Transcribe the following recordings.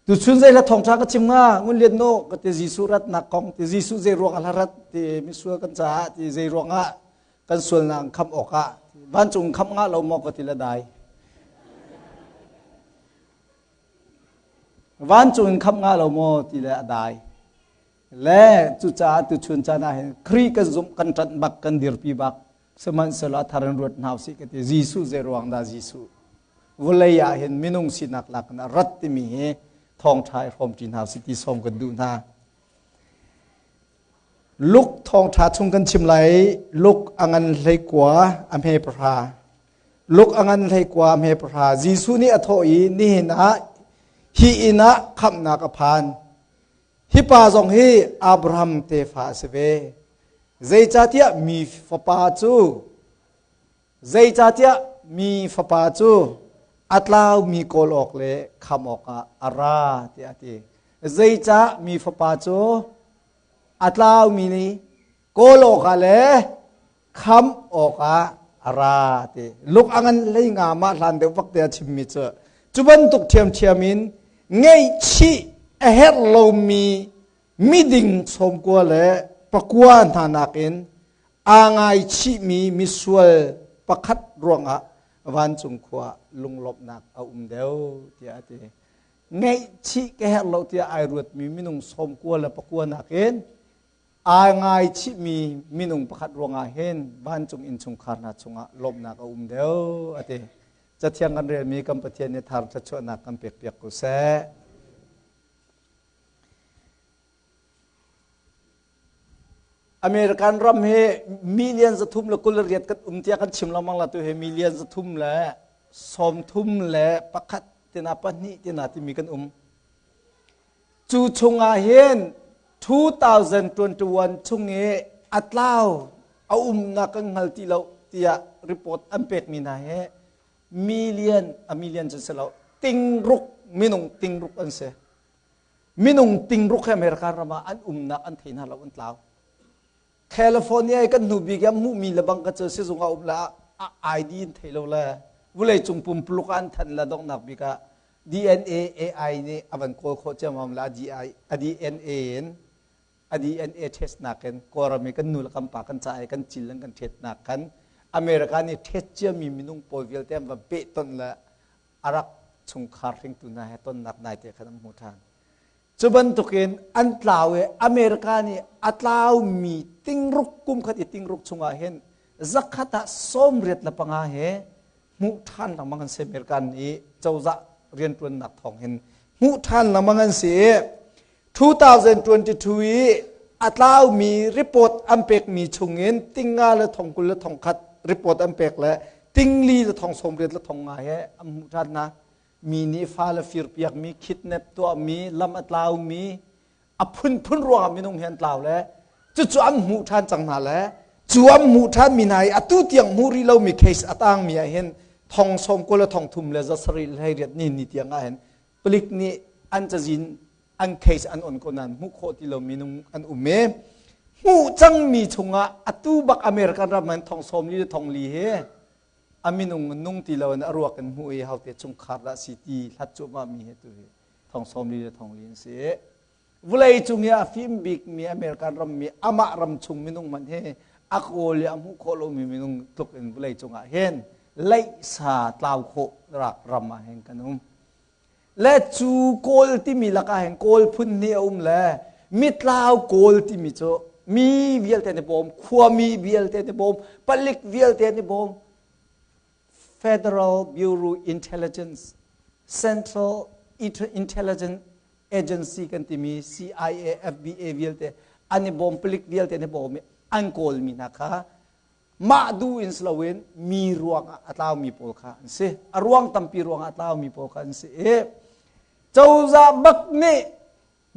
Tuchun zei hla thawngṭha ka chim hnga ngun lian no ka ti Jesuh ratnak kong ti Jesuh zei ruang ah rat ti misual kan caah ti zei ruang ah kan sualnak khamh awkah vancung khamh ngah lo maw ka ti le dai. Vancung in khamh ngah lo maw ti le a dai. Le cucaah tuchun caan ah hin Khrih kan zumh kan ṭanh bak kan dirpi bak sihmanhsehlaw a thar in ruat hna usih ka ti Jesuh zei ruang dah Jesuh vulei ah hin minung sinak lak in a rat timi hi thawngṭha i hrawmṭi hna usih ti sawm kan duh hna. Luk thawngṭha chung kan chim lai Luk a ngan 19 a hme 10 Luk a ngan 19 a hme 10 Jesuh nih a thawh i nihin ah hi inn ah khamhnak a phan Hi pa zong hi Abraham tefa a si ve. Zeicahtiah mi fapa cu zeicahtiah mi fapa cu a tlaumi kawl awk le kham awkah a ra tiah a ti. Zeicah mi fapa cu a tlaumi nih kawl awkah le khamh awkah a ra ti luk a ngan hlei nga mah hlan deuh vak te a chimmi cu cu bantuk ṭhiamṭhiam in ngeihchih a herh lomi miding sawmkua le pakua hna nakin aa ngaichihmi misual pakhat ruangah vancung khua lunglawmhnak a um deuh tiah a ti. Ngeihchih ka herh lo tiah ai ruatmi minung sawmkua le pakua nakin Aa ngaichihmi minung pakhat ruangah hin vancung innchungkhar hna chungah lawmhnak a um deuh a ti. Cathiang kan relmi kan Pathian nih thar thluachuahnak kan pekpiak ko seh. American ram hi million 328 kan um tiah kan chim lengmang la tu hi million 331 tina pahnih tina timi kan um. Cu chungah hin 2021 chung i a tlau a umnak kan hngal ti lo tiah report an pekmi hna hi million a million cu si lo tingruk minung tingruk an si minung tingruk he America ram ah an umnak an thei hna lo an tlau California i kan hnu bik ah hmuhmi le bang ka cu sizung ah um le ID in thei lo le vulei cung pumpuluk ah an thanh le donghnak bik ah DNA AI nih a van kawl khawh ciammam le a DNA in a DNA test nakin Kawlram i kan nu le kan pa kan ca i kan cil an kan thet nak khan America nih thet ciami minung pawl vialte an va pehtonh le a rak chungkhar hringtu hna he tonnak naite khan an hmu ṭhan. Cu bantukin an tlau i America nih a tlaumi tingruk kum khat i tingruk chungah hin zakhat ah 85 he hmuh ṭhan lengmang an si America nih cozah rianṭuannak thawng hin hmuh ṭhan lengmang an si i 2022 i a tlaumi report an pekmi chungin tinga le thongkul le thongkhat report an pek le tingli le thong sawmriat le thong nga he an hmuh ṭhan hna. Mi nih fale firpiakmi, kidnap tuahmi, lam a tlaumi, a phunphun ruangah minung hi an tlau le cucu an hmuh ṭhan cang hna le cu an hmuh ṭhanmi hna hi atu tiang hmuh rih lomi case a tangmi ah hin thong sawm kul le thong thum le za sarih le hleiriat ni ni tiang ah hin palik nih an cazin an case an on ko nain hmuh khawh ti lo minung an um i hmuh cangmi chungah atu bak American ram in thong sawm li le thong li hi a minung nung ti lo in a ruak in hmuh i haute chungkhar dah si ti hlat cuahmah mi he tu hi thong sawm li le thong li an si vulei cung i a fim bik mi American ram mi amah ram chung minung man he a kawl i a hmuh khawh lomi minung tluk in vulei cungah hin leihsa tlau khawh rak ram ah hin kan um Le cu kawl timi lakah hin kawl phun hnih a um le mitlau kawl timi cu mi vialte nih bawm, khuami vialte nih bawm, palik vialte nih bawm. Federal Bureau Intelligence, Central Intelligence Agency kan timi CIA, FBI vialte an i bawm, palik vialte nih bawm i an kawlmi hna kha mah duh in si loin mi ruangah a tlaumi pawl kha an si a ruang tampi ruangah a tlaumi pawl kha an si i cozah bak nih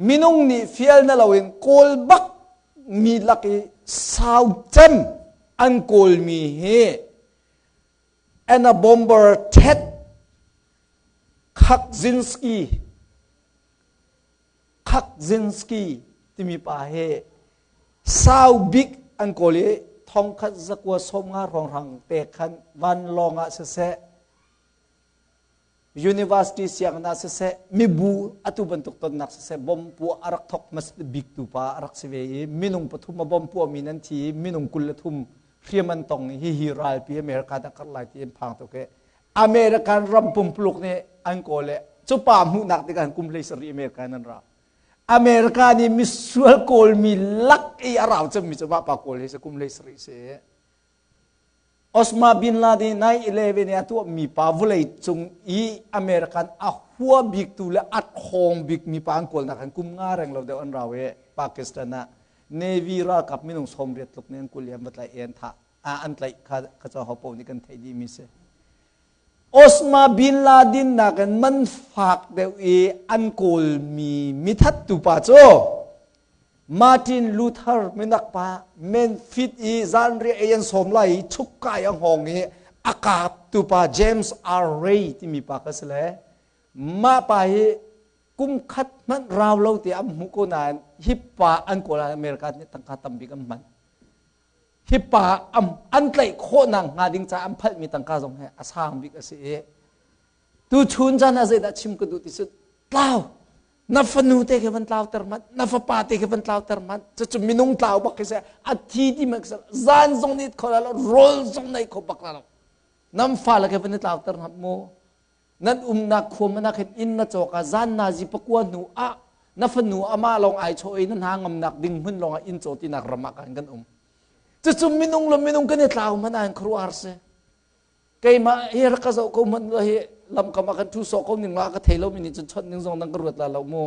minung nih fial na loin kawl bak mi lak i sau cem an kawlmi hi Anna Bomber Ted Kaczynski Kaczynski timi pa hi sau bik an kawl i thongkhat zakua sawmnga hrawnghrang te khan vanlawng ah siseh University sianginn ah siseh, mibu atu bantuk tonnak siseh, bom puah a rak thok hmasa bik tu pa a rak si ve i minung pathum a bom puahmi nan thi i minung 23 hriam an tong i hihi ralpi America dah kar lai ti an phang tuk i American ram pumpuluk nih an kawl i cu pa hmuhnak tikah kum 17 America in an ra. America nih misual kawlmi lak i a rau cemmi cu mah pa kawl hi si kum 17 si. Osama bin Laden 9/11 i a tuahmi pa vawlei cung i American a hua biktu le a ṭhawng bikmi pa an kawlnak hin kum nga reng lo deuh an rau i Pakistan ah Navy ralkap minung 80 tluk nih an kul i an va tlaih i an thah an tlaih kha kha cu hopo nih kan theih dihmi si. Osama bin Laden nakin man fak deuh i an kawlmi mithattu pa cu Martin Luther minak pa Memphis i zanriah ei an sawm lai i chukkai a hngawng i a kaptu pa James R. Ray timi pa kha si le mah pa hi kum khat hmanh rau lo te an hmuh ko nain hi pa an kawl ah America nih tangka tambik an hman. Hi pa an tlaih khawhnak hnga ding caah an phalhmi tangka zong hi a sang bik a si i tu chun caan ah zeidah chim ka duh ti cu tlau na fanu te khi van tlauter hmanh na fapa te khi van tlauter hmanh cucu minung tlau bak khi si a thi ti man khi zan zong nih kho la lo rawl zong nei kho bak la lo nan fa le khi van i tlauter hmanh mu nan umnak khua mana khin inn na cawk ah zan na zi pakua hnu ah na fanu amah lawng ai chaw i na hna ngamnak ding hmun lawng ah inn caw tinak ram ah kan kan um cucu minung le minung kan i tlau hmanh ah khuaruahhar si Keimah hi rak ka zoh ko hmanh law hi lamkam ah kan ṭhu sawh ko ning la ka thei lomi nih cun chawnh ning zong nan ka ruat la lo mu.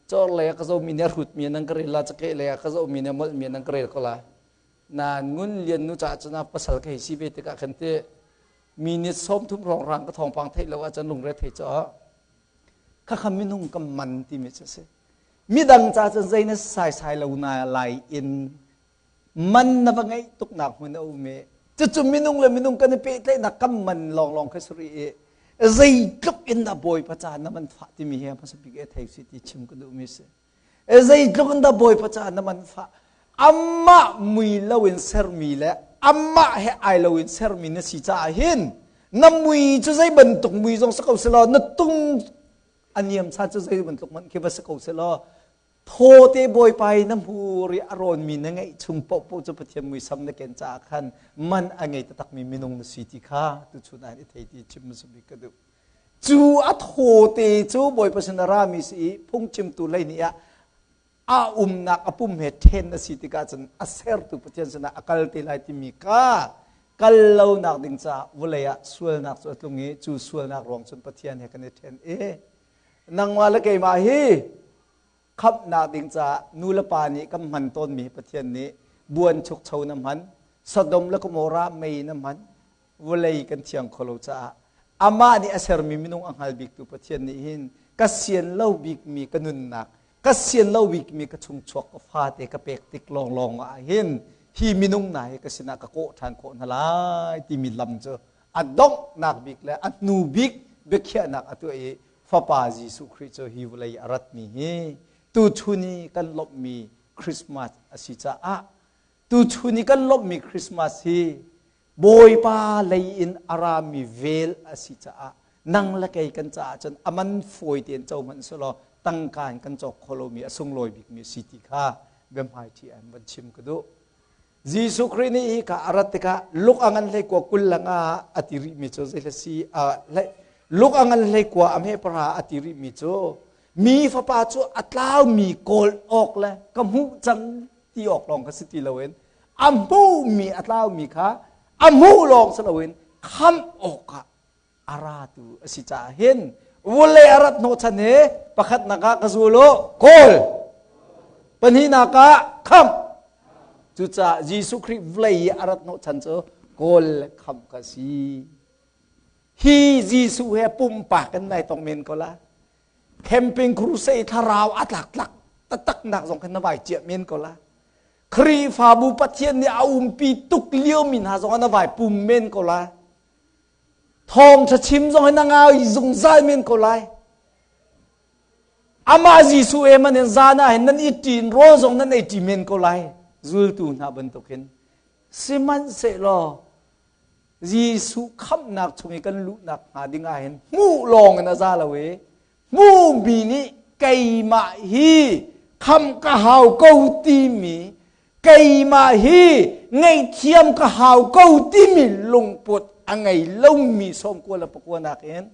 Cawr lei ah ka zohmi nih a hrutmi nan ka rel la, cakeh lei ah ka zohmi nih a molhmi nan ka rel ko lai. Nain ngun lian nu caah cun a pasal ka hei si ve tikah khan ti mi nih 30 hrawng rang ka thawngpang theih lo ahcun lungre thei caw. Khakha minung ka man timi cu a si. Midang ca cun zei na saisai lo na lai in Man na va ngeih tuknak hmun a um i cucu minung le minung kan i pehtlaihnak kan man lawnglawng kha si rih i zeitluk in dah Bawipa ca na man fah timi hi hmasa bik e thei si ti chim ka duhmi si. Zeitluk in dah Bawipa ca na man fah amah mui loin sermi le amah he ai loin sermi na si caah hin na mui cu zei bantuk mui zong si ko selaw na tung a niam chan cu zei bantuk hmanh khi va si ko selaw Thaw te Bawipa i na hmur i a rawnmi na ngeih chung paohpaoh cu Pathian muisam na ken caah khan man a ngei taktakmi minung na si ti kha tuchun ah i thei ti chim hmasa bik ka duh. Cu a thaw te cu Bawipa sin a rami si i phungchimtu lei nih ah a umnak a pum he ṭhen a si tikah cun a sertu Pathian sinah a kal te lai timi kha kal lonak ding caah vawlei ah sualnak cu a tlung i cu sualnak ruang cun Pathian he kan i ṭhen i nangmah le keimah hi khamhnak ding caah nu le pa nih kan hman tawnmi Pathian nih buan chukcho na hman Sodom le Gomorrah mei na hman vawlei kan thiang kho lo caah amah nih a sermi minung a hngal biktu Pathian nih hin ka sian lo bikmi ka nunnak ka sian lo bikmi ka chungchuak ka fate ka pek tik lawnglawng ah hin hi minung na hi ka sinah ka kawh ṭhan khawh hna lai timi lam cu a donghnak bik le a hnu bik biakhiahnak a tuah i Fapa Jesuh Khrih cu hi vawlei a ratmi hi tuchun i kan lawmhmi Christmas a si caah tuchun i kan lawmhmi Christmas hi Bawipa lei in a rami vel a si caah nang le kei kan caah cun a man fawi tein co hmanh selaw tangka in kan cawk kho lomi a sunglawi bikmi a si ti kha biahmaiṭhi an van chim ka duh. Jesuh Khrih nih hika a rat tikah luk a ngan hleikua 20 le nga a ti rihmi cu zei si luk a ngan hleikua a hme para a ti rihmi cu mi fapa cu a tlaumi kawl awk le ka hmuh cang ti awk lawng kha si ti loin a hmuhmi a tlaumi kha a hmuh lawng si loin khamh awkah a ratu a si caah hin vawlei a rat hnawhchan hi pakhatnak ah ka zul u kawl pahnihnak ah khamh cucaah Jesuh Khrih vawlei i a rat hnawhchan cu kawl le khamh ka si hi Jesuh he pumpak in nai tong men ko la camping crusade thlarau a tlak tlak taktak nak zong khan na vai ciah men ko la Khrihfabu Pathian nih a umpi tuk lio mi hna zong na vai pum men ko la Thawngṭha chim zong hi na ngai zungzal men ko lai. Amah Jesuh he man in zan ah hin nan i ṭin rawl zong nan ei ṭi men ko lai. Zultu hna bantukin. Sihmanhsehlaw. Jesuh khamhnak chung i kan luhnak hnga ding ah hin hmuh lawng in a za lo i hmuhmi nih keimah hi khamh ka hau ko timi keimah hi ngaihthiam ka hau ko timi lungput a ngei lomi sawmkua le pakua nakin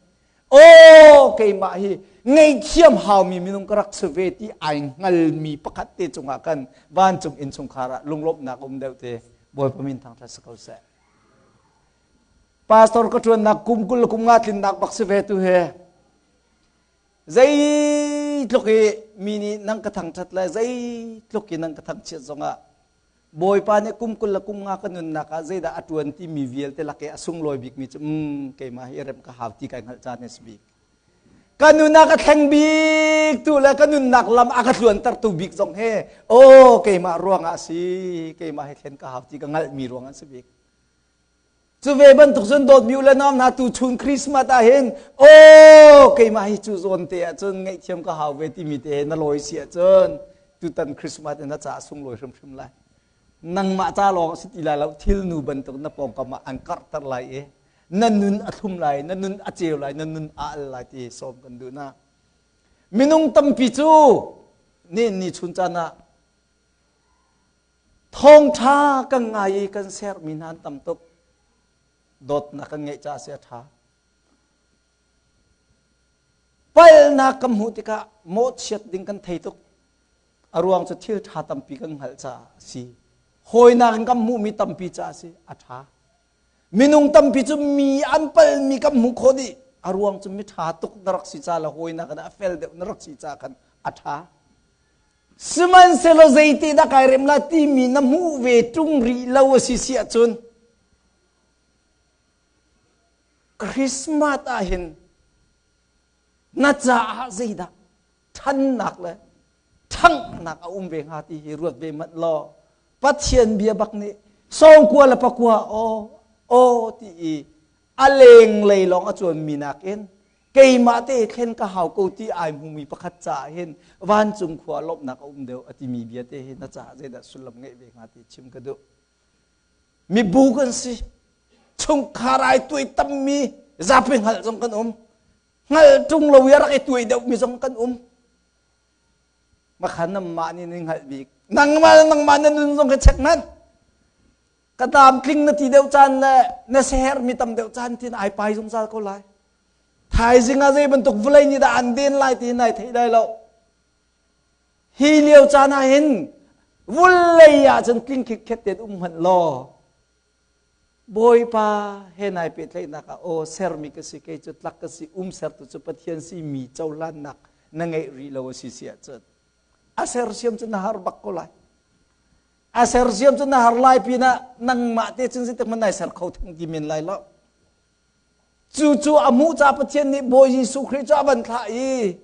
aw keimah hi ngaihthiam haumi minung ka rak si ve ti ai hngalmi pakhat te cungah kan vancung innchungkhar ah lunglawmhnak um deuh te Bawipa min thangṭhat si ko seh. Pastor ka ṭuannak kum 20 kum nga tlinnak bak si ve tu he zeitluk i mi nih nang ka thangṭhat le zeitluk i nang ka thangchiat zongah Bawipa nih kum 20 le kum nga ka nunnak ah zeidah a ṭuan timi vialte lak i a sunglawi bikmi cu keimah hi rem ka hau ti kai hngalh caan a si bik. Ka nunnak a thleng bik tu le ka nunnak lam a ka tluantertu bik zong he aw keimah ruangah a si keimah hi thlen ka hau ti ka hngalhmi ruangah a si bik. Cu ve bantuk cun dawtmi u le nau hna tu chun Christmas ah hin aw keimah hi cu zawn te ah cun ngaihthiam ka hau ve timi te na lawi si ahcun tutan Christmas in na caah sunglawi hrimhrim lai. Nangmah ca lawng a si ti lai lo thilnu bantuk na pawngkam ah an karhter lai i na nun a thlum lai, na nun a ceu lai, na nun a al lai ti sawm kan duh na. Minung tampi cu ni ni chun caan ah Thawngṭha kan ngai i kan sermi hna an tam tuk. Dawtnak kan ngeih caah si a ṭha. Palhnak kan hmuh tikah mawhchiat ding kan thei tuk. A ruang cu thil ṭha tampi kan hngalh caah a si. Hawinak in kan hmuhmi tampi caah a si. A ṭha. Minung tampi cu mi an palmi kan hmuh khawh dih. A ruang cu mi ṭha tuk na rak si ca le hawinak in a fel deuh na rak si caah khan a ṭha. Sihmanhsehlaw zeitidah kai rem la timi na hmuh ve ṭung rih lo a si si ahcun Christmas ah hin na caah zeidah ṭhannak le ṭhanghnak a um ve hnga ti hi ruat ve manh law Pathian bia bak nih sawngkua le pakua aw aw ti i a lenglei lawng a cuanmi nakin keimah te thlen ka hau ko ti ai hmumi pakhat caah hin vancung khua lawmhnak a um deuh a timi bia te hi na caah zeidah sullam ngeih ve hnga ti chim ka duh. Mibu kan si. Chungkhar ai tuai tammi zapi hngalh zong kan um. Hngalh ṭung lo i a rak i tuai deuhmi zong kan um. Makhan namah nih ni hngalh bik. Nangmah nangmah na nun zong ka check man. Ka tlamtling na ti deuh caan le na sehermi tam deuh caan tin ai pai zungzal ko lai. Thaizing ah zei bantuk vawlei nih dah an den lai ti nai thei lai lo. Hi lio caan ah hin vulei ah cun tling khikhet tein um hmanh law Bawipa he nai pehtlaihnak ah aw sermi ka si kei cu tlak ka si um sertu cu Pathian si mi cohlannak na ngeih rih lo a si si ahcun a sersiam cu na har bak ko lai. A sersiam cu na har lai pinah nangmah te cun zeitik hmanh nai ser kho theng ti men lai lo. Cu cu a hmuh ca Pathian nih Bawi Jesuh Khrih cu a van thlah i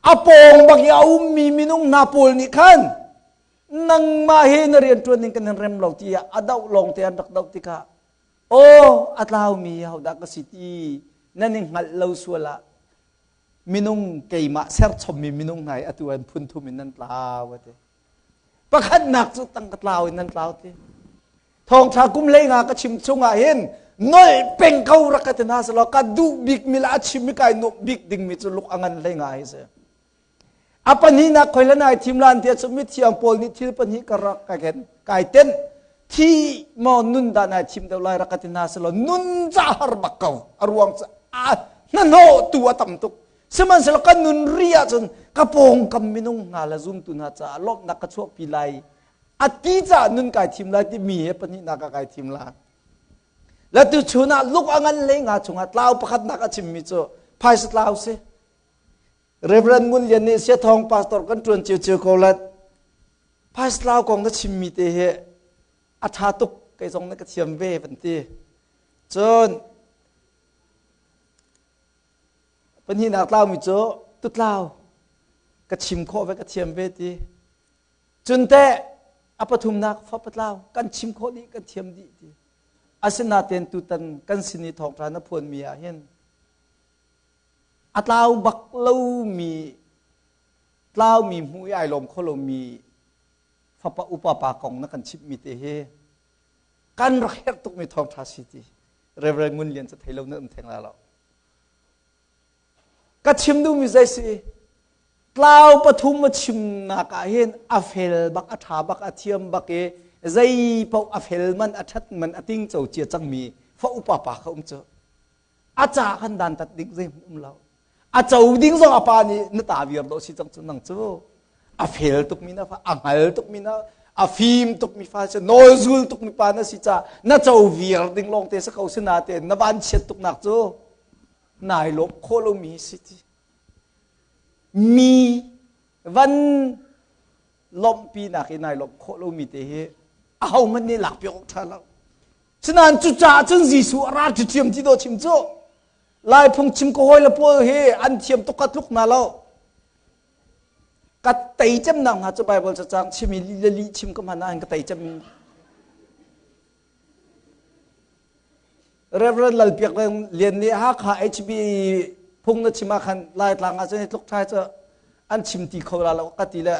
a pawng bak i a ummi minung hna pawl nih khan nangmah hi na rian ṭuan ding kan in rem lo tiah a doh lawng te an rak doh tikah aw a tlaumi hodah ka si ti nan i hngalh lo sual ah minung keimah serchommi minung hna hi atu an phun thum in nan tlau a ti. Pakhatnak cu tangka tlau in nan tlau ti. Thawngṭha kum hlei nga ka chim chungah hin nolh peng ko rak ka ti hna selaw ka duh bik mi le a chim i kai nuamh bik dingmi cu luk a ngan hlei nga hi si. A pahnihnak khoi le nai thim lan tiah cu mithiang pawl nih thil pahnih ka rak ka ken kai tenh thi maw nun dah nai thim deuh lai rak ka ti hna selaw nun ca har bak ko a ruang cu a hnahnawh tu a tam tuk Sihmanhsehlaw kan nun ri ahcun ka pawngkam minung hna le zumtu hna caah lawmhnak ka chuahpi lai. A ti caah nun kai thim lai timi he pahnihnak ah kai thim lai. Le tu chun ah luk a ngan le nga chungah tlau pakhatnak a chimmi cu phaisa tlau si. Reverend Ngun Lian nih Siathawng pastor kan ṭuan cio ko let. Phaisa tlau kong na chimmi te hi a ṭha tuk kei zong na ka thiam ve van ti. Cun Pahnihnak tlaumi cu tutlau ka chim khawh ve ka thiam ve ti. Cun teh a pathumnak fapatlau kan chim khawh dih kan thiam dih ti. Asinain tutan kan sin i thawngṭha na phuanmi ah hin a tlau bak lomi tlaumi hmuh i ai lawm kho lomi fapa upa pa kong na kan chimhmi te hi kan rak herh tukmi thawngṭha si ti. Reverend Ngun Lian cu thei lo na um theng la lo. Ka chim duhmi zei si? Tlau pathum a chimnak ah hin a fel bak, a ṭha bak, a thiam bak i zei paoh a fel man, a ṭhat man, a tingco cia cangmi fa upa pa kha um cu. A ca khan dantat ding zeihmanh um lo. A co ding zong a pa nih na ta viar dawh si cang cu nang cu. A fel tukmi na fa, a hngal tukmi na, a fim tukmi fa si, nawlzul tukmi pa na si ca na co viar ding lawng te si ko si natein na van chiat tuknak cu nai lawm khawh lomi si ti. Mi van lawmhpinak i nai lawmh khawh lomi te hi ahohmanh nih lakpiak awk ṭha lo. Sinain cucaah cun Jesuh a ra ṭhiṭhiam ti dawh chim cu. Lai phungchim ka hawile pawl hi an thiam tuk ka tluk hna lo. Ka tei cemnak hna cu Bible cacang chim i lih le lih chim ka hman ahhin ka tei cem. Reverend Lalpiak Lian nih Hakha HB phung na chim ah khan Laitlang ah cun hi tluk ṭhai cu an chim ti kho la lo ka ti le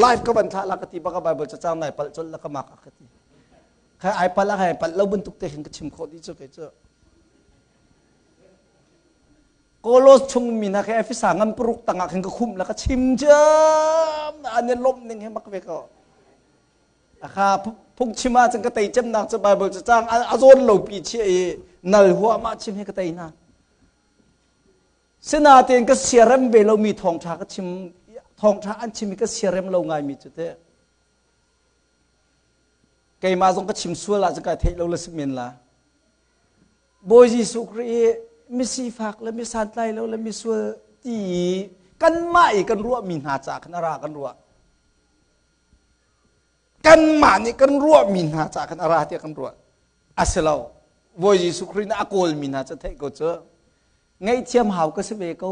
live ka van thlah la ka ti baka Bible cacang nai palh colh la ka mak ka ti. Khai ai palh ah khai palh lo bantuk te khin ka chim khawh dih cu kei cu. Kolos chung mi hna khi Efesa ngan paruk tangah khin ka khumh la ka chim ciam an i lawmh ning he mak ve ko. Akha phungchim ah cun ka tei cemnak cu Bible cacang a zawn lo pi chia i nal huahmah chim hi ka tei hna. Sinain ka siarem ve lomi thawngṭha ka chim thawngṭha an chim i ka siarem lo ngaimi cu teh keimah zong ka chim sual ah cun kai theih lo la si men la. Bawi Jesuh Khrih hi misifak le misantlai lo le misual ti i kanmah i kan ruahmi hna caah khan a ra kan ruah. Kanmah nih kan ruahmi hna caah khan a ra tiah kan ruah. A si lo. Bawi Jesuh Khrih nih a kawlmi hna cu theih ko cu ngaihthiam hau ka si ve ko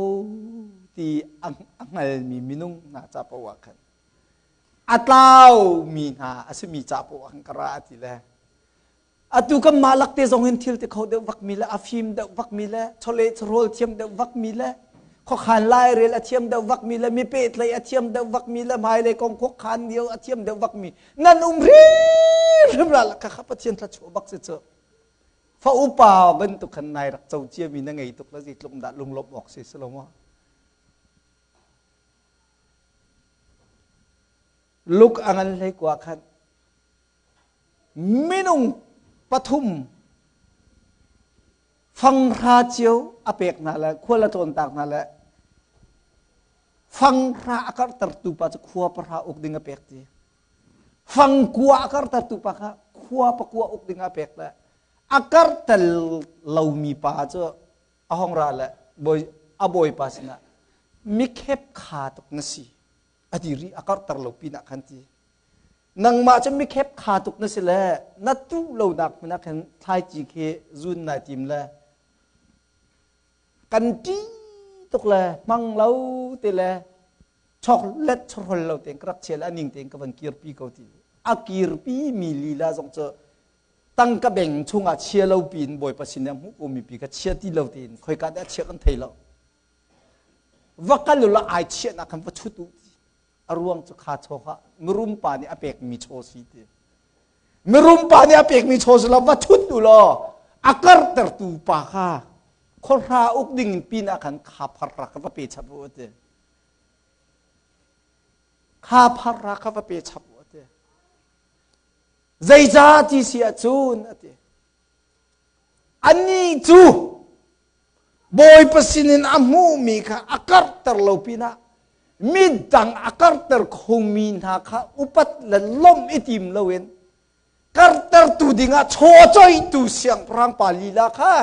ti a hngalmi minung hna ca paoh ah khan a tlaumi hna a simi ca paoh ah khan ka ra ti le Atu kanmah lakte zong in thil ti kho deuh vakmi le a fim deuh vakmi le chawleh chawhrawl thiam deuh vakmi le khuakhan lairel a thiam deuh vakmi le mi pehtlaih a thiam deuh vakmi le hmailei kong khuakhan lio a thiam deuh vakmi nan um hrimhrim la kha kha Pathian thluachuah bak si cu. Fa upa bantuk khan nai rak co ciami na ngei tuk la zeitluk dah lunglawmh awk si si lo maw? Luk a ngan hlei kua khan Minung pathum fanghra cio a pek hna le khual a tlawntak hna le fanghra a karhtertu pa cu khua pahra uk ding a pek ti. Fangkua a karhtertu pa kha khua pakua uk ding a pek le a karhter lomi pa cu a hong ra le bawi a bawipa sinah mikhep kha tuk na si a ti rih a karhter lo pinah khan ti. Nangmah cu mikhep kha tuk na si le na tuh lonak hmun ah khan thlaici khi zun nai tim le kan ṭih tuk le hmang lo te le chok let chorhol lo tein ka rak chia le a ning tein ka van kirpi ko ti. A kirpi mi lila zong cu tangka beng chungah chia lo piin Bawipa sin i a hmuh ko mi pi kha chia ti lo tein khoika dah a chia kan thei lo. Va kal u law ai chiahnak khan va chut u ti. A ruang cu kha chaw kha mirum pa nih a pekmi chaw si ti. Mirum pa nih a pekmi chaw si lo va thut u law a kartertu pa kha khuahra uk ding in pin ah khan kha phar ra kha va pe chap u ti. Kha phar ra kha va pe chap u ti. Zeicah ti si ahcun a ti. Anih cu Bawipa sinin a hmuhmi kha a karhter lo pinah midang a karhter khomi hna kha upat le lawmh i tim loin karhtertu dingah chaw coihtu siangpahrang pa lila kha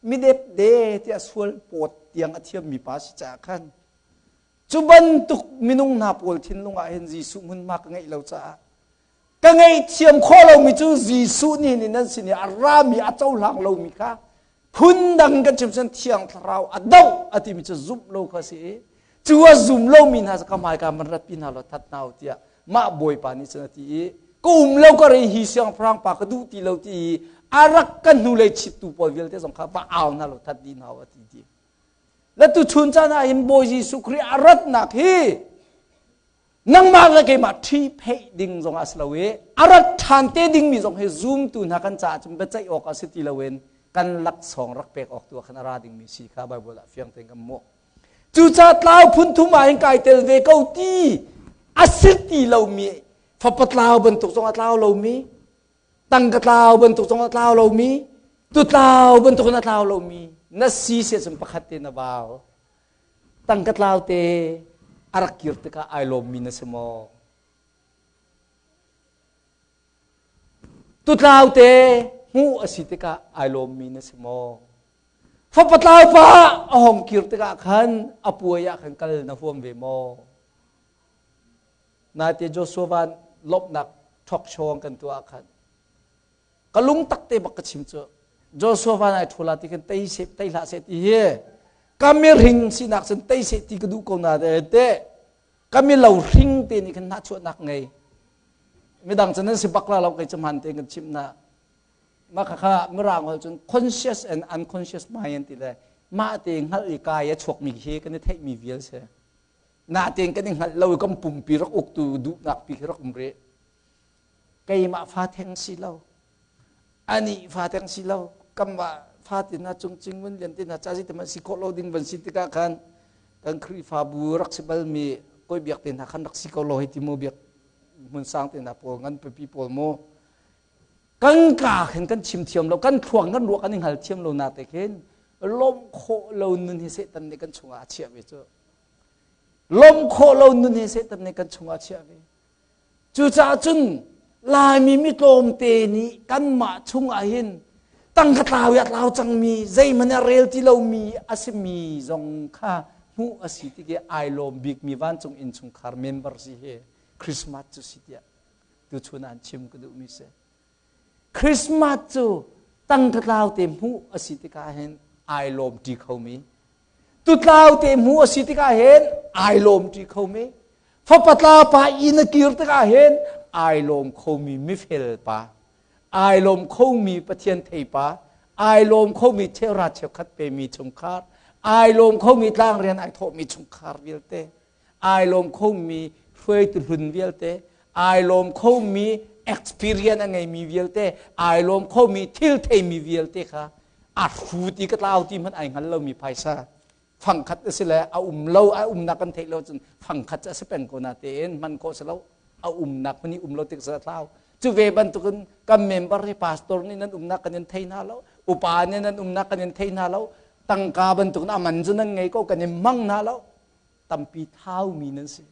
midepde tiah sual pawt tiang a thiammi pa si caah khan cu bantuk minung hna pawl thinlung ah hin Jesuh hmunhma ka ngeih lo caah Ka ngaihthiam khawh lomi cu Jesuh nih nih nan sin i a rami a cohlang lomi kha phundang kan chim cun Thiang Thlarau a doh a timi cu zumh lo kha si i cu a zum lomi hna cu ka hmaika man ratpi hna law that hna u tiah mah Bawipa nih cun a ti i ka um lo ka rei hi siangpahrang pa ka duh ti lo ti i a rak ka hnulei chittu pawl vialte zong kha va au hna law that dih hna u a ti ti. Le tuchun caan ah hin Bawi Jesuh Khrih a ratnak hi nangmah le keimah ṭhipheih ding zong ah si lo i a rat ṭhan te dingmi zong hi zumtu hna kan caah cun biaceih awk a si ti loin Kan laksawng rak pek awk tu ah khan a ra dingmi si kha Bible ah fiang tein kan hmuh. Cucaah tlau phun thum ah hin kai tel ve ko ti a si ti lomi fapa tlau bantuk zong a tlau lomi tangka tlau bantuk zong a tlau lomi tutlau bantuk in a tlau lomi na si se cun pakhat te na vau tangka tlau te a rak kir tikah ai lawmmi na si maw Tutlau te hmuh a si tikah ai lawmmi na si maw? Fapa tlau pa a hong kir tikah khan a puai ah khan kal na huam ve maw? Naite Joshua van lawmhnak talk show an kan tuah khan ka lung tak te bak ka chim cu Joshua van ai thula ti khan tei se tei hlah se ti hi ka mirhing sinak cun tei se ti ka duh ko na te ka mi lo hring te nih khan hnahchuahnak ngei midang cu nan si bak la lo kei cu hman tein kan chimh na mah kha mirang hol cun conscious and unconscious mind an ti le mah te hngalh i kai a chuakmi hi kan i theihmi vial si na tein kan i hngalh lo i kan pumpi rak uktu duhnak pi khi rak um rih keimah fa theng si lo ani fa theng si lo kamah fa te na cung cing mun lian te na cha si te man si khawh lo ding van si tikah khan kan Khrihfabu rak si balmi koi biak te hna khan rak si ko lo hei ti mu biak hmun sang te hna pawl ngan pipi pawl mu kan ka khin kan chim thiam lo kan thluang kan ruah kan i hngal thiam lo na te khin lawmh khawh lo nun hi Satan nih kan chungah a chiah ve cu lawmh khawh lo nun hi Satan nih kan chungah a chiah ve Cucaah cun Laimi mi tlawmte nih kanmah chungah hin tangka tlau i a tlau cangmi zeihmanh a rel ti lomi a simi zong kha hmuh a si tik i ai lawm bikmi vancung innchungkhar member si hi Christmas cu si tiah tuchun ah an chim ka duhmi si. Christmas cu tangka tlau te hmuh a si tikah hin ai lawm ṭi khomi tutlau te hmuh a si tikah hin ai lawm ṭi khomi fapa tla pa inn a kir tikah hin ai lawm khomi mifel pa ai lawm khomi Pathian thei pa ai lawm khomi cheuhra cheukhat pemi chungkhar ai lawm khomi tlangrian ai thawhmi chungkhar vialte ai lawm khomi hruaitu hlun vialte ai lawm khomi experience a ngeimi vialte ai lawm khomi thil theimi vialte kha a hru ti ka tlau ti hmanh ai hngal lomi phaisa fangkhat a si le a um lo a umnak kan theih lo cun fangkhat cu a si peng ko na tein hman khawh si lo a umnak hmun i um lo tik sa thlau cu ve bantukin kan member hi pastor nih nan umnak kan in thei hna lo upa nih nan umnak kan in thei hna lo tangka bantukin a man cu nan ngei ko kan in mang hna lo tampi thaumi nan si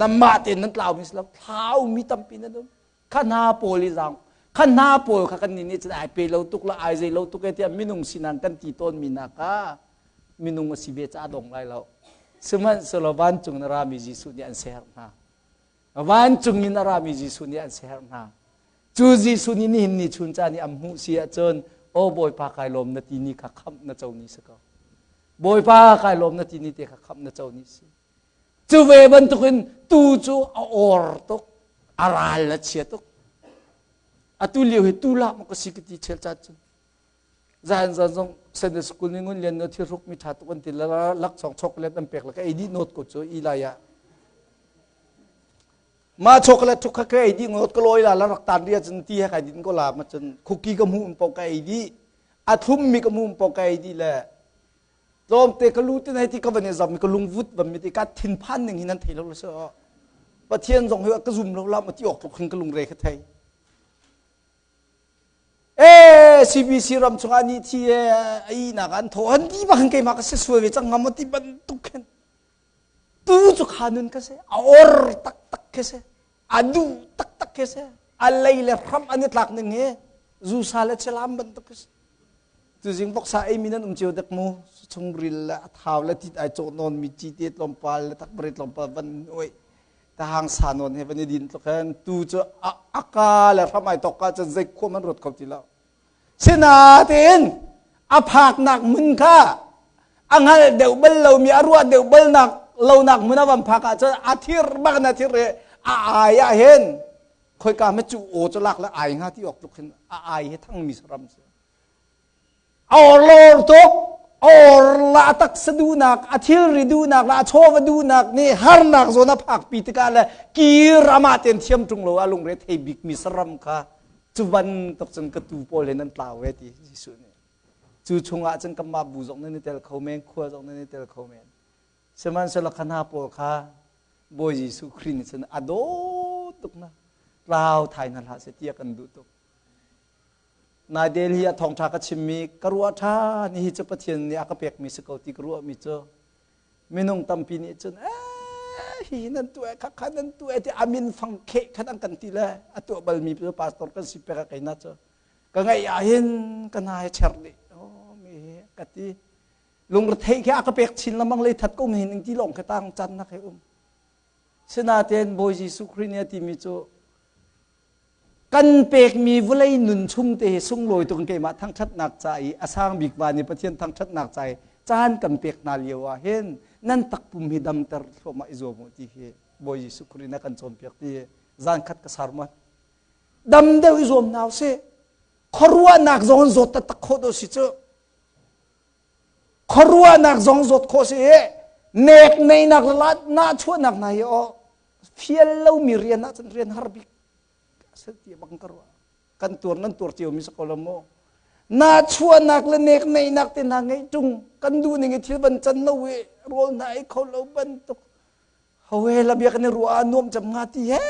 nanmah tein nan tlaumi si lo thlaumi tampi nan um kha hna pawl i zaang kha hna pawl kha kan nih nih cun ai pe lo tuk la ai zei lo tuk e tiah minung sinan kan ti tawn mi nak ah minung a si ve ca dong lai lo sihmanhsehlaw vancung na rami Jesuh nih an ser hna vancung in a rami Jesuh nih an ser hna cu Jesuh nih nihin ni chun caan i an hmuh si ahcun aw Bawipa kai lawm na ti ni kha khamh na co ni si ko Bawipa kai lawm na ti ni te kha khamh na co ni si Cu ve bantukin tuu cu a or tuk, a ral a chia tuk. Atu lio hi tu lah maw ka si ka ti chel caan cun. Zan zan zong Sunday school ni ngun lian no thil hruk mi tha tuk an ti la lak chong chocolate an pek la ka ei dih not ko cu i lai ah. Ma chocolate thuk kha ka ei dih ngot ka loi la la rak tan ria cun ti he kai din ko la ma cun cookie ka mu um po ka ei dih. A thlum mi ka mu um po ka ei dih le tlawmte ka lu te hei ti ka van i zam ka lungvut van mi ti ka thinphan ning hi nan thei lo le so pathian zong hi ka zum lo la ma ti awk tluk hin ka lungre ka thei e CBC ram chungah ni thi e ai nak an tho an ti bak keimah ka se suai ve cang ngam ti bantuk khin tu cu kha nun ka se a or tak tak ke se a duh tak tak ke se a lei le hram an i tlak ning hi zusa le chelam bantuk ke se Tuzing voksa eimi nan um cio dek mu chungril le a thau le tit ai cawh nawn mi ci te tlawmpal le takbari tlawmpal van oi tahang sa nawn he van i din tluk hen tu cu a ka le hram ai tok ka cun zei khua man ruat kho ti lo sinain a phaknak mun kha a ngal deuh bal lomi a ruah deuh bal nak lonak mun a van phak ah cun a thir bak na thir i a ai ah hin khoika me cu aw cu lak le ai nga ti awk tluk hin a ai he thangmi saram si A orlor tuk. Or la a taksa duhnak, a thilri duhnak le a chawva duhnak nih harnak zawn a phakpi tikah le kir amah tein thiam ṭung lo a lungre thei bikmi saram kha cu bantuk cun ka tuu pawl he nan tlau ve ti Jesuh nih. Cu chungah cun kanmah bu zong nan i tel kho men, khua zong nan i tel kho men. Sihmanhsehlaw kha hna pawl kha Bawi Jesuh Khrih nih cun a dawt tuk hna. Tlau thai hna hlah seh tiah kan duh tuk. Nai Delhi ah thawngṭha ka chimmi ka ruah ṭha ni hi cu Pathian nih a ka pekmi si ko ti ka ruahmi cu minung tampi nih cun eh hi nan tuah kha kha nan tuah ti amin fang kheh khan an kan ti le a tuah balmi cu pastor kan si pek a keina cu ka ngaih ah hin ka hna he cher dih oh mi hi ka ti lungretheih khi a ka pek chin lamang lei that ko mi ning ti lawng khi tang chan nak he um sinaten Bawi Jesuh Khrih nih a timi cu Kan pekmi vawlei nun chung te hi sunglawi tuk in keimah thangṭhatnak ca i a sang bik van i Pathian thangṭhatnak ca i caan kan pek hna lio ah hin nan takpum hi damter thluahmah i zuam u ti hi Bawi Jesuh Khrih na kan cawnpiak ti hi zan khat ka sarmon. Dam deuh i zuam hna usih. Khuaruahnak zong in zawt taktak khawh dawh si cu. Khuaruahnak zong zawt khawh si i nek neinak le nahchuahnak hna hi aw fial lomi rian ahcun rian har bik a ti bang ka ruah. Kan tuar nan tuar cio mi si ko lo maw? Nahchuahnak le nek neihnak te hna ngeih ṭung kan duh ning i thil van can lo i rawl hna ei kho lo bantuk hawe la bia kan i ruah ah nuam cem hnga ti he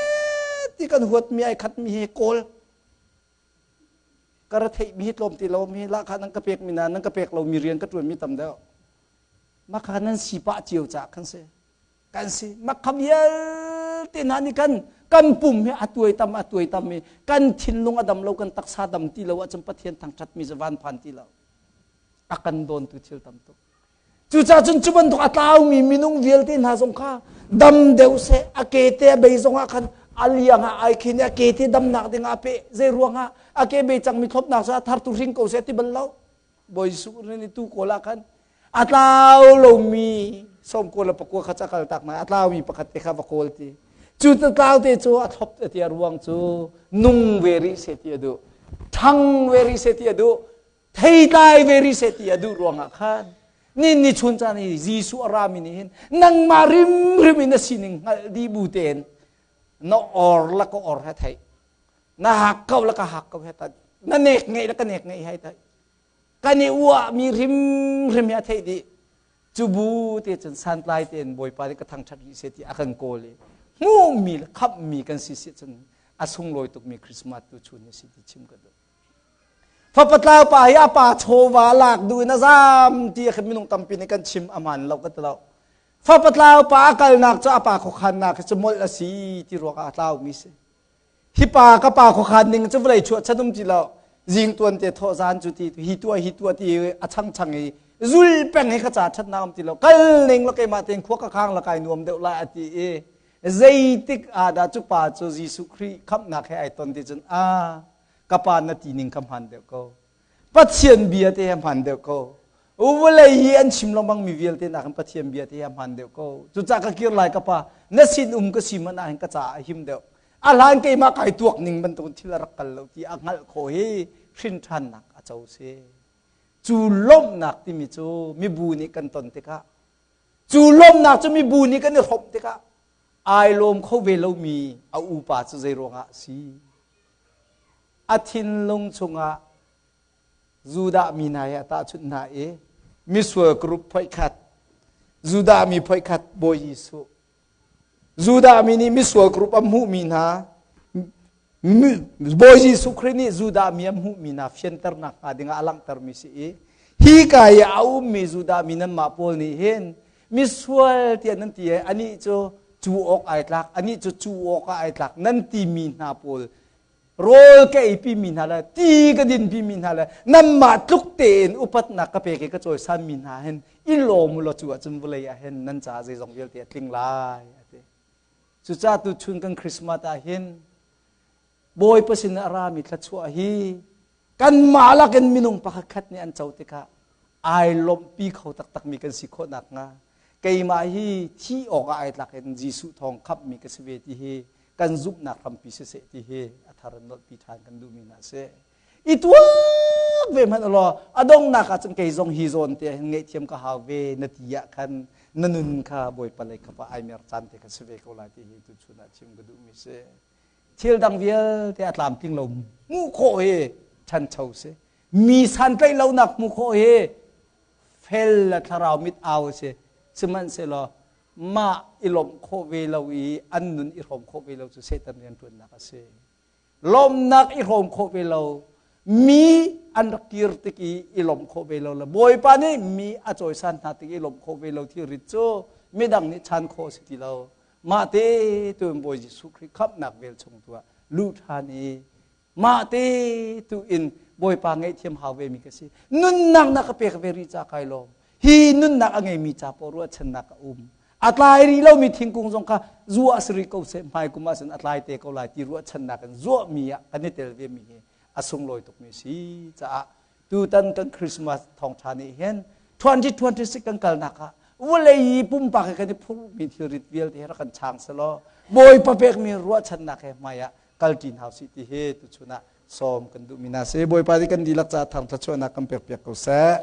ti kan huat mi ai khat mi hi kawl ka ra theih mi hi tlawm ti lo mi lahkhah nan ka pek mi na nan ka pek lo mi rian ka ṭuan mi tam deuh makha nan si pah cio ca kan si kan si makha vialte hna nih kan kan pum hi a tuai tam a tuai tam i kan thinlung a dam lo kan taksa dam ti lo ahcun Pathian thangṭhat mi cu van phan ti lo a kan dawntu thil tam tuk Cucaah cun cu bantuk a tlaumi minung vialte hna zong kha dam deuh seh, a ke te a bei zongah khan a liang ah ai khin i a ke te damnak dingah a peh. Zei ruangah a ke bei cangmi thlopnak cu a thar tu hring ko seh ti bal lo. Bawi Jesuh nih tu kawl ah khan a tlau lomi sawm kawl le pakua kha ca kal tak na a tlaumi pakhat te kha va kawl ti. Cu tlau te cu a thlop ti a ruang cu nung ve rih seh ti a duh. Ṭhang ve rih seh ti a duh. Theitlai ve rih seh ti a duh ruangah khan ni ni chun caan i Jesuh a rami nih hin nangmah rimrim in na sining hngalh dih bu tein na or la ka or he theih na hak ko la ka hak ko he ta na nek ngeih la ka nek ngeih he theih kan i uahmi hrimhrim hi a theih dih cu bu te cun santlai tein Bawipa nih ka thangṭhat rih seh ti a kan kawl i hmuhmi le khamhmi kan si si cun a sunglawi tukmi Christmas tu chun hi si ti chim ka duh. Fapa pa hi a pa chawva lak duh in a zam ti a minung tampi nih kan chim a hmaan lo ka ti lo. Fapa tlau pa a kalnak cu a pa khuakhannak hi cu molh a si ti ruangah a tlaumi si. Hi pa ka pa khuakhan ning cu vawlei chuah chan um ti lo. Zing tuan te thawh zan cu ti hi tuah hi tuah ti a changchang i zul peng hi ka ca ṭhatnak um ti lo. Kal ning lo keimah tein khua ka khang la kai nuam deuh lai a ti i zeitik ah dah cu pa cu Jesuh Khrih khamhnak he ai ton ti cun a ka pa na ti ning kha hmaan deuh ko Pathian bia te he hmaan deuh ko vawlei hi an chim lengmang mi vialte nakin Pathian bia te he hmaan deuh ko cucaah ka kir lai ka pa na sin um ka si man ah hin ka caah a him deuh a hlan keimah kai tuak ning bantuk thil a rak kal lo ti a hngalh khawh hi hrin ṭhannak a co si cu lawmhnak timi cu mibu nih kan ton tikah cu lawmhnak cu mibu nih kan i hrawmh tikah ai lawm kho ve lomi a upa cu zei ruangah a si A thinlung chungah Judah mi hna he a tahchunh hna i misual group phoihkhat Judah mi phoihkhat Bawi Jesuh Judah mi nih misual group an hmuhmi hna Bawi Jesuh Khrih nih Judah mi an hmuhmi hna fianternak hnga dingah a langhtermi si i hi ka i a ummi Judah mi nanmah pawl nih hin misual tiah nan ti i anih cu cu awk ai tlak anih cu cu awk ah ai tlak nan timi hna pawl rawl ka eipi mi hna le ti ka dinpi mi hna le nanmah tluk tein upatnak ka pek i ka cawisan mi hna hin i lawm u law cu ahcun vawlei ah hin nan caah zeizong vialte a tling lai a ti cucaah tuchun kan Christmas ah hin Bawipa sin a rami thluachuah hi kanmah lakin minung pakhat khat nih an co tikah ai lawmhpi kho taktakmi kan si khawh nakhnga keimah hi thi awkah ai tlak in Jesuh thawng khamhmi ka si ve ti hi kan zumhnak hrampi siseh ti hi a thar in nolhpi ṭhan kan duhmi hna a si. I tuak ve hmanh law a donghnak ah cun kei zong hi zawn te hin ngaihthiam ka hau ve na ti ah khan na nun kha Bawipa lei kap ah ai mer caan te kha si ve ko lai ti hi tuchun ah chim ka duhmi si. Thil dang vialte a tlamtling lo hmuh khawh hi ṭhancho si. Mi santlaih lonak hmuh khawh hi fel le thlarau mit au a si. Sihmanhsehlaw mah i lawmh khawh ve lo i an nun i hrawm khawh ve lo cu Satan rianṭuannak a si. Lawmhnak i hrawm khawh ve lo, mi an rak kir tik i i lawmh khawh ve lo le Bawipa nih mi a cawisan hna tik i lawmh khawh ve lo thilrit cu midang nih chan khawh a si ti lo. Mah te tu in Bawi Jesuh Khrih khamhnak vel chung tu ah luh ṭhan i mah te tu in Bawipa ngaihthiam hau ve mi ka si. Nunnak na ka pek ve rih ca kai lawm. Hi nunnak a ngeimi ca paoh ruahchannak a um. A tlai rih lomi thingkung zong kha zuah si rih ko seh, hmai kum ahcun a tlai te ko lai ti ruahchannak in zuahmi ah kan i tel ve mi hi a sunglawi tukmi si caah tutan kan Christmas thawngṭha nih hin 2026 kan kalnak ah vawlei i pumpak he kan i phurhmi thilrit vialte he rak kan chang selaw Bawipa pekmi ruahchannak he hmai ah kalṭi hna usih ti hi tuchun ah sawm kan duhmi hna si. Bawipa nih kan dihlak caah thangṭhat chuahnak kan pekpiak ko seh.